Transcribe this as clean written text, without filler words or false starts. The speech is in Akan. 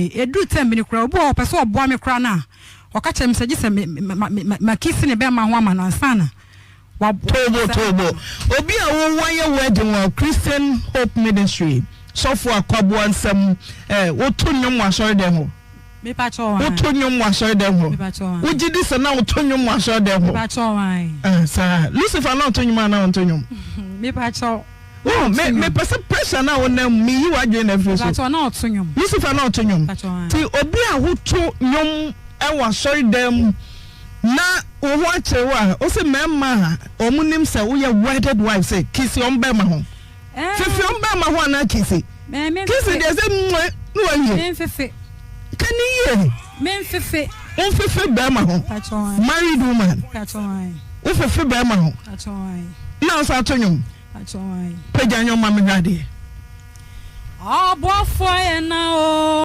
Bebree. Ɛduru tɛm bi no koraa, obi wɔ hɔ ɔpɛ sɛ ɔboa me koraa no a, ɔka kyerɛ me sɛ gye sɛ me ma ma makisi ne bɛrima ho ama no ansa na waboa Tobo tobo. Obi a wo wayɛ wedding wɔ Christian Hope Ministry sɔfo Akwaboa nsam eh, woto nnwom wɔ asɔredɛm hɔ? Mepakyɛw ae. Woto nnwom wɔ asɔredɛm hɔ? Mepakyɛw ae. Wogye di sɛ na woto nnwom wɔ asɔredɛm hɔ? Mepakyɛw ae. Ah, saa. Lucifer na ɔto nnwom anaa ɔnto nnwom? Mepakyɛw. Wo, me, mepɛ sɛ pressure no a wonam mu, meyi w'adwene no afiri so. Mepakyɛw, na ɔto nnwom. Lucifer na ɔto nnwom. Mepakyɛw ae. Nti obi a woto nnwom wɔ asɔredan mu na wo ho akyere wo a, wose mmarima a wɔn nim sɛ woyɛ wedded wife sɛ kisi wɔn bɛrima ho. Fefe wɔn bɛrima ho anaa kisi? Kisi deɛ sɛ mmue na wawie. Memfefe. Ka ne yie. Memfefe. Womfefe bɛrima ho. Married woman. Wofefe bɛrima ho. Na wo san to nnwom. Pagya nnwom ma mehwɛ adeɛ. Ɔboafoɔ yɛ na o.